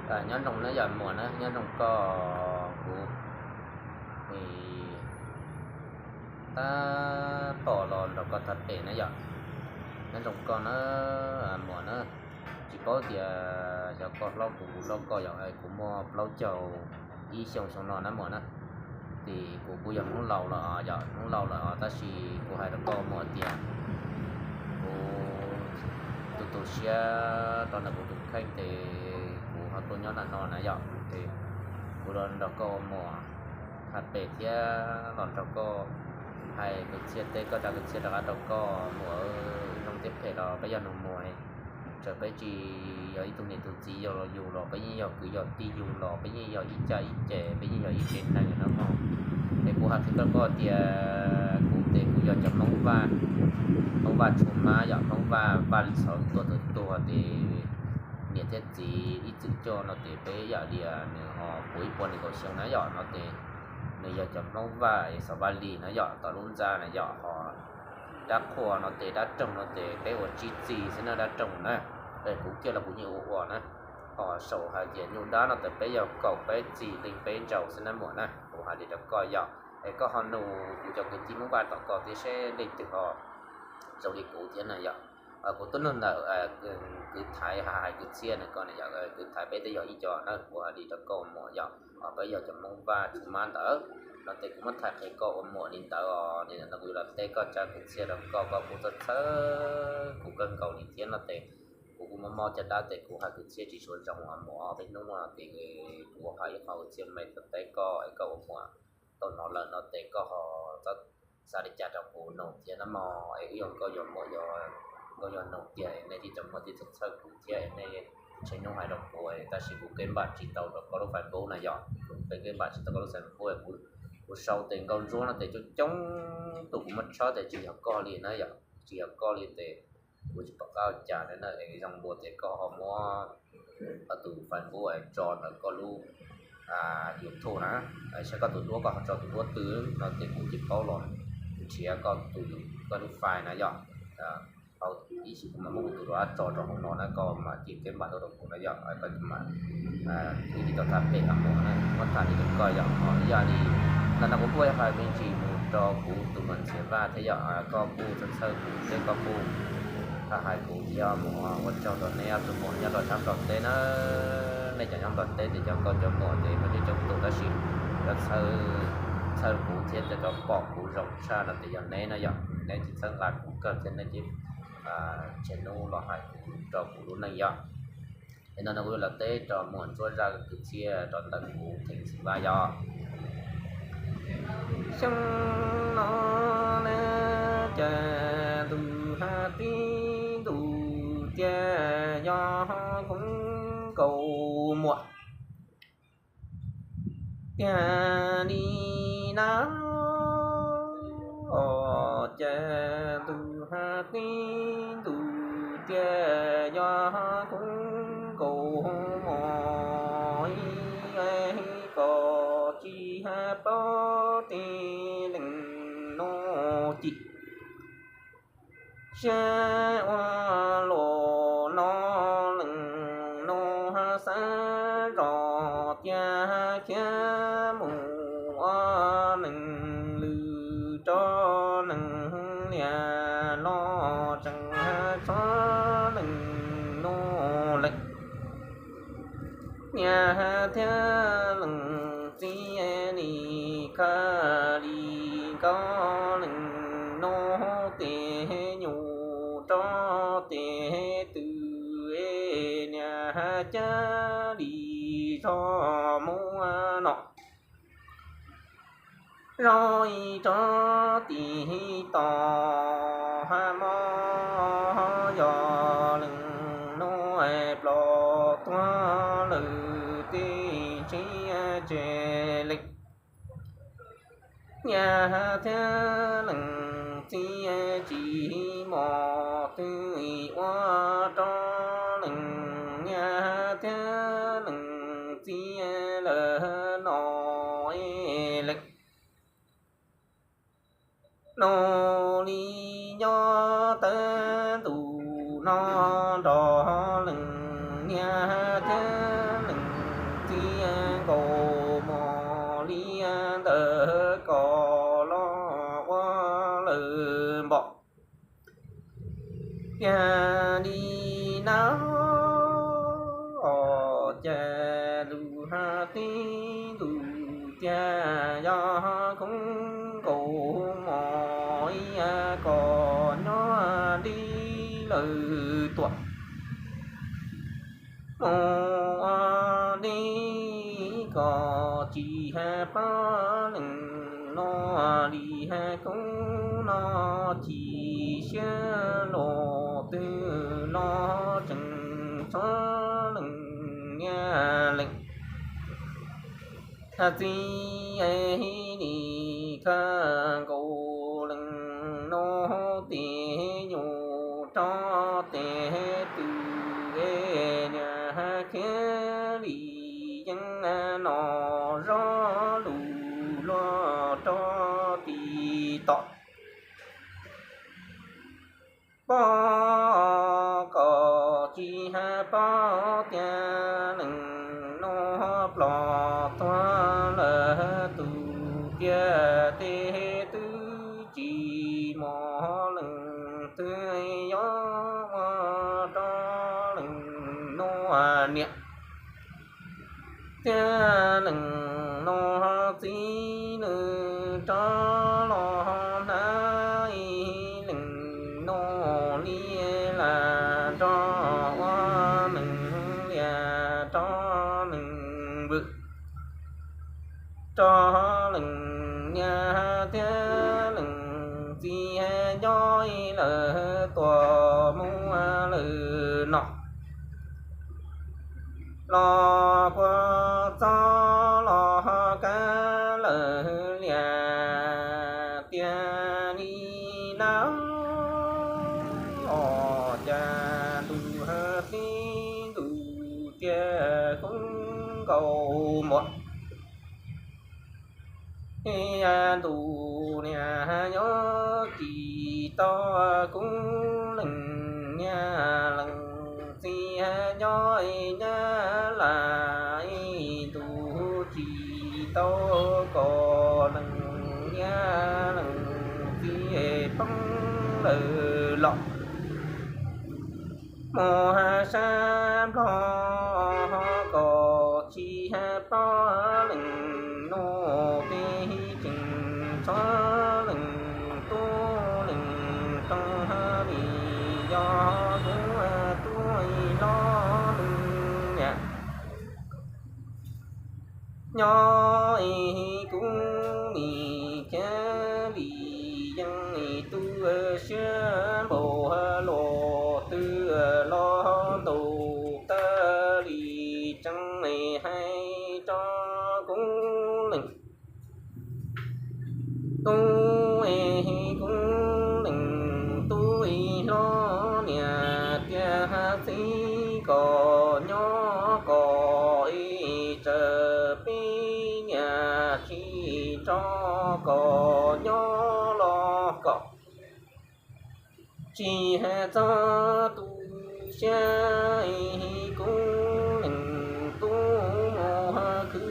Nyob zoo na yom muam na, nyob zoo koj, kuv tab tom los nrog koj tham pem na yom. Nyob zoo koj na muam na, tsis paub tias xyov koj hlob kuv, kuv hlob koj yom, kuv muaj plaub caug ib xyoo xyoo no na muam na. Ces kuv kuj yog Hmoob laus lawm yom, Hmoob laus lawm os, tab sis kuv hais rau koj muam tias kuv tu tu siab rau ntawm kuv tus kheej ces kuv ho tuaj nyob nram no na yom. Ces kuv los nrog koj ua muam tham pem thiab los nrog koj hais kwv txhiaj, teb koj tsa kwv txhiaj rov qab rau koj muam, zoo thiab phem los peb yog nus muag, txawm peb tsis yog ib tug niam tus txiv yog los yus los peb yeej yog kwv yog tij, yus los peb yeej yog ib caj ib ces, peb yeej yog ib tsev neeg na mog. Es kuv hais qhia rau koj tias kuv ces kuv yog cov Hmoob Vaj, Hmoob Vaj tshua mab yom, Hmoob Vaj, Vaj Lis Xov tuag tus tuag ces niam thiab txiv ib txwm coj no ces peb yam li nws ho puv ib puas nees nkaum xyoo na yom, no ces nws yog cov Hmoob Vaj es Xov Vaj Lis na yom, tom lub ntxa na yom, ho dab qhuas no ces dab roog no ces peb ua tsib txis xwb na, dab roog na. Es kuv kiag los kuv yeej ua ua na. Ho saum hais tias nyuj dab no ces peb yog kaum peb txis leej peb ntsaus xwb na muam na, kuv hais li rau koj yom. Es koj ho nug kuv cov kwv tij Hmoob Vaj tom ko thiab seb leej twg ho zoo li kuv thiab na yom. Kuv tuaj nug ntawm kwv Thaiv hais kwv txhiaj na koj na yom, kwv Thaiv peb twb yog ib co na, kuv hais li rau koj muam yom, peb yog cov Hmoob Vaj tshua mab ntawd. No ces kuv muab tham qhia koj ua muam li ntawd os, no kuv yuav los teb koj tsa kwv txhiaj rau koj, koj kuj txhawj txhawj, kuv kawg nkaus li thiab no ces kuv kuj mob mob caj dab ces kuv hais kwv txhiaj tsis tshua zoo os muam. Peb hnub no ces kuv hais ib qho kwv txhiaj me rau teb koj es koj ua muam tau hnov lawm no ces koj ho txhob xav li cas rau kuv nus thiab na mog. Es wb yog nkauj yog muam, nkauj yog nus tiag es nej thiaj tau muaj txhawj txhawj kuv thiab es nej ntshe hnub hais rau kuv, tab sis kuv keb npam tsis tau rau koj lub Facebook na yom, kuv keb npam tsis tau koj lub Facebook. Kuv sau tes nkauj ntsuab no ces coob coob tus kuv muab tshawb tes tsis yog koj li na yom, tsis yog koj li ces kuv tsis pom qab ua cas na. Es zoo dua tias koj ho muab koj tus Facebook tso ntawm koj lub YouTube na, saib koj tus duab koj ho tso tus duab twg no ces kuv thiaj paub los nrhiav koj tus, koj lub file na yom. Ib sim kuv mam muab kuv tus rov qab tso rau hauv no na, koj mam cia keb npam tuaj rau kuv na yom, koj mam ib tib tau tham pem los mus na, muab tham li rau koj yom. Ho yog li ntawm no kuv kuj hais me ntsis mus rau kuv tus muam Ntxhiav Vaj thiab yom, koj kuj txhawj txhawj kuv thiab koj kuj hais kuv thiab mus, ua tsaug rau neb ob tug muam nyob rau sab Nplog teb na. Nej cov nyob Nplog teb ces cov nkauj cov muam ces muaj coob coob tus tab sis cov txhawj kuv thiab cov pom kuv zoo tshaj no ces yog neb na yom, neb tsis txhawb nqa kuv kawg thiab neb tsis tseg hnub los hais kuv rau kuv lub neej yom. Es no no kuv yuav los teb rau muam Ntsuab Zaj kwv txhiaj rau ntawm kuv Theem Ntxhiav Vaj yom. Xyoo no na cas ntuj haj tib ntuj tiag, yog koob nkaus muam tiag li na. Os, cas ntuj haj tib ntuj tiag, yog koob nkaus muam, koj tsis haj paub tej leej no cim. Saib ua luaj no leej no xav zoj tiag, khiav mus ua neeg lwm rau neeg liam los tseem txhob leej no lawm. Niam thiab leej txiv li khaj li nkaus, leej no tes nyuj rau tes twg, niam cas li zog muab no zog ib rab tis tos haj mob, yog leej no plos tuag lawm tej tsev tseg li. Niam thiab leej txiv tsis mos twg ua rau leej niam thiab leej txiv lawm no lawm. Nus li nyob tawm ntus no nrog leej niam thiab leej Tiag li na, cas lus teb ntus tiag yog koob nkaus mos ib yam kom nyob li lawm tuam mus ua li kom tsis hais pab leej no li hais koob no chim siab los twg los tseem txhob leej niaj leej txiv li kawg nkaus leej no tes nyuj rog tes twm niaj khiav li yeej no zov lus luag rog tis tom pom kom tsis hais pom tias leej no ploj tuag lawm tus tiag tes twb tsis mos leej twg yuav muab rau leej no niam thiab leej no txiv nws rov los hnav leej no li lam rov ua neeg liam rov neeg vwm rau leej niam thiab leej txiv nco lawm tuaj mus lawm no los kua txob los kav lawm liam tiag li na. Os, cas ntuj teb ntuj tiag koob nkaus mos, ntuj niam nyob tsis tau koob leej niaj leej txiv nyob nyab laj ntuj tsis tau kom leej niaj leej txiv poob lawm los mus sab Nplog kom tsis pom leej no peb tseem txhob leej tub leej tau li yog kuv tub hlob leej niam nyob kuv nim khiav li yeej tu siab npaum luaj twg los ntaus tawg li tseem hais rau kuv leej tub, kuv leej tub hlob niam tiag txiv kom nyob kom ib tsam peb niam tsis tso kom nyob los kom tsis hais txog tu siab, kuv leej tub mus khwv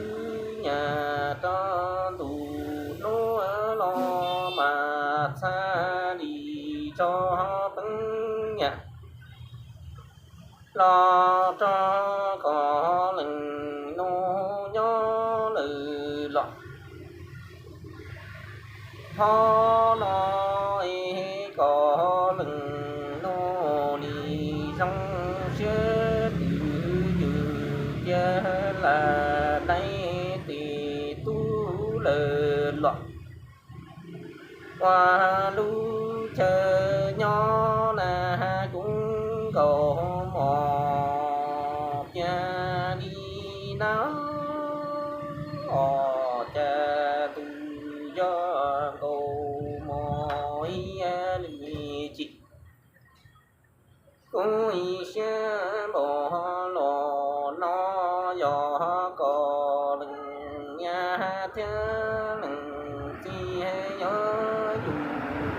nyam rau ntuj hnub los mas txhaj li tso peeb nyam los rau kom leej no nyob lawm los ho no kom leej no li zoo siab twj ywm cia lam dai tes tub lawm los ua lub chaw nyob na kuv nkaus mos tiag li na. Os, cas tus yog nkaus mos ib yam li tsis kuv ib siab npaum los no yog kom leej niam thiab leej txiv yuav yug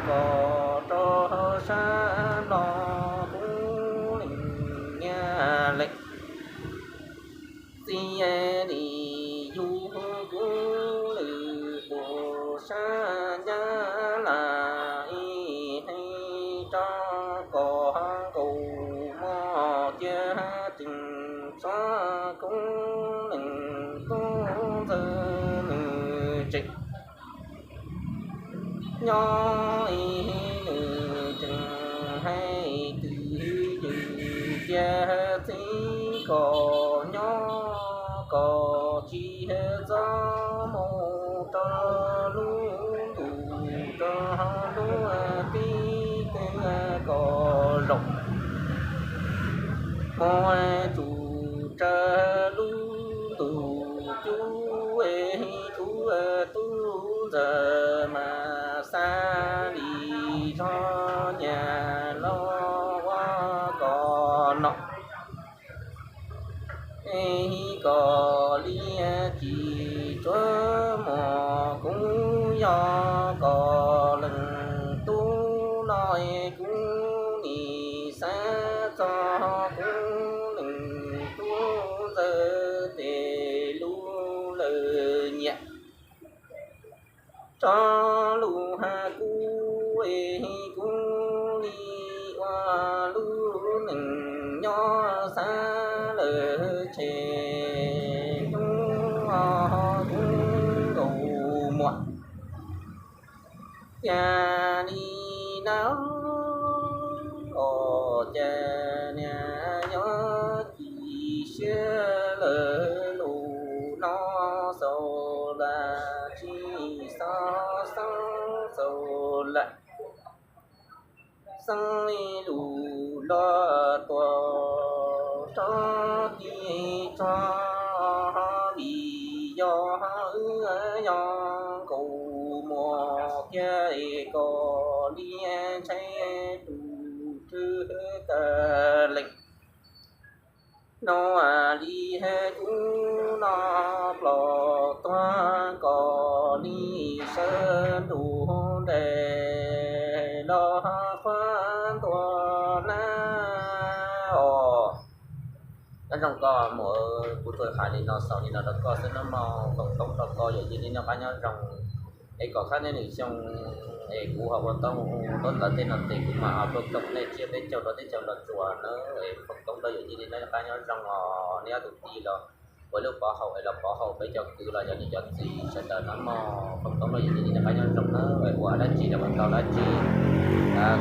kom rau sab Nplog kuv leej niam leej txiv li yug kuv lwm tus sab nyab laj ib hais rau kom koob leej tub ntxawg nws tseem nyob ib, nws tseem hais twj ywm cia txiv kom nyob kom tsis txhob mus rau lub ntuj rau lub teb kom zoo. Mus tsum raws lub ntuj cub, kuv tub ntxawg mas xav li zog nyab los ua kom nom kom li tsis tshua muaj koob, yog kom leej tub no kuv nim xav txog koob leej tub ntxawg tej lub lawv nyiam. Tso lus hais kuv, kuv li ua lub neej nyob xav lawm tshem hnub kuv nkaus muam. Cas li na, os, cas niag nyob ci siab lawm lus no xaus lam tsis xaus, xaus lam xeeb lus los tuaj rau tim tso, vim yog wb yog nkaus muam kiag kom li ntshai tus rwg tawg leej. No li kuv no ploj tuag kom li sawv ntuj nres los qhuav ntuag na os. Nyob zoo koj muam, kuv tsuas hais li no xaus li no rau koj xwb nawb mog. Foom koob rau koj yawm yij li noj qab nyob zoo. Es kom khab nej nws xyoo es kuv ho ua tau ua ntawv tej no ces kuv mam ho tuaj koom nej tsiab peb caug rau teb chaws Los Tsuas nawb. Es foom koob rau yawm yij li noj qab nyob zoo os nej ob tug tij los ua lub pov haum es los pov haum peb cov kwv los yog nej cov txiv sawv daws nawb mog. Foom koob rau yawm yij li noj qab nyob zoo nawb. Ua dab tsi los kom tau dab tsi,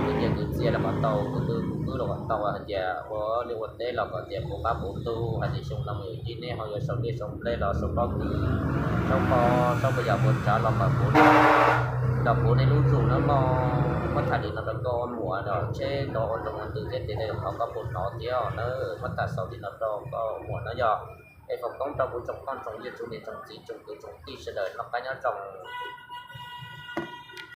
kwv nyiaj kwv txiaj los kom tau, kwv twb kwv kwb los kom tau, hais tias ua liaj ua teb los kom tias puv qab puv ntug, hais tias xyoo no mus yawm yij nej ho yuav sau liaj sau nplej los sau pob kws, sau pob, sau puas yam puas tsav los kom puv, los puv nej lub zug nawb mog. Muab tham li no rau koj muam os, tsheb nrov ua nroog ua ntws thiab ces nej qhov koj puas hnov thiab nawb. Muab tham xaus li no rau koj muam no yog. Es foom koob rau kuv tsoom phooj tsoom ywg tsoom niam tsoom txiv tsoom kwv tsoom tij sawv daws noj qab nyob zoo.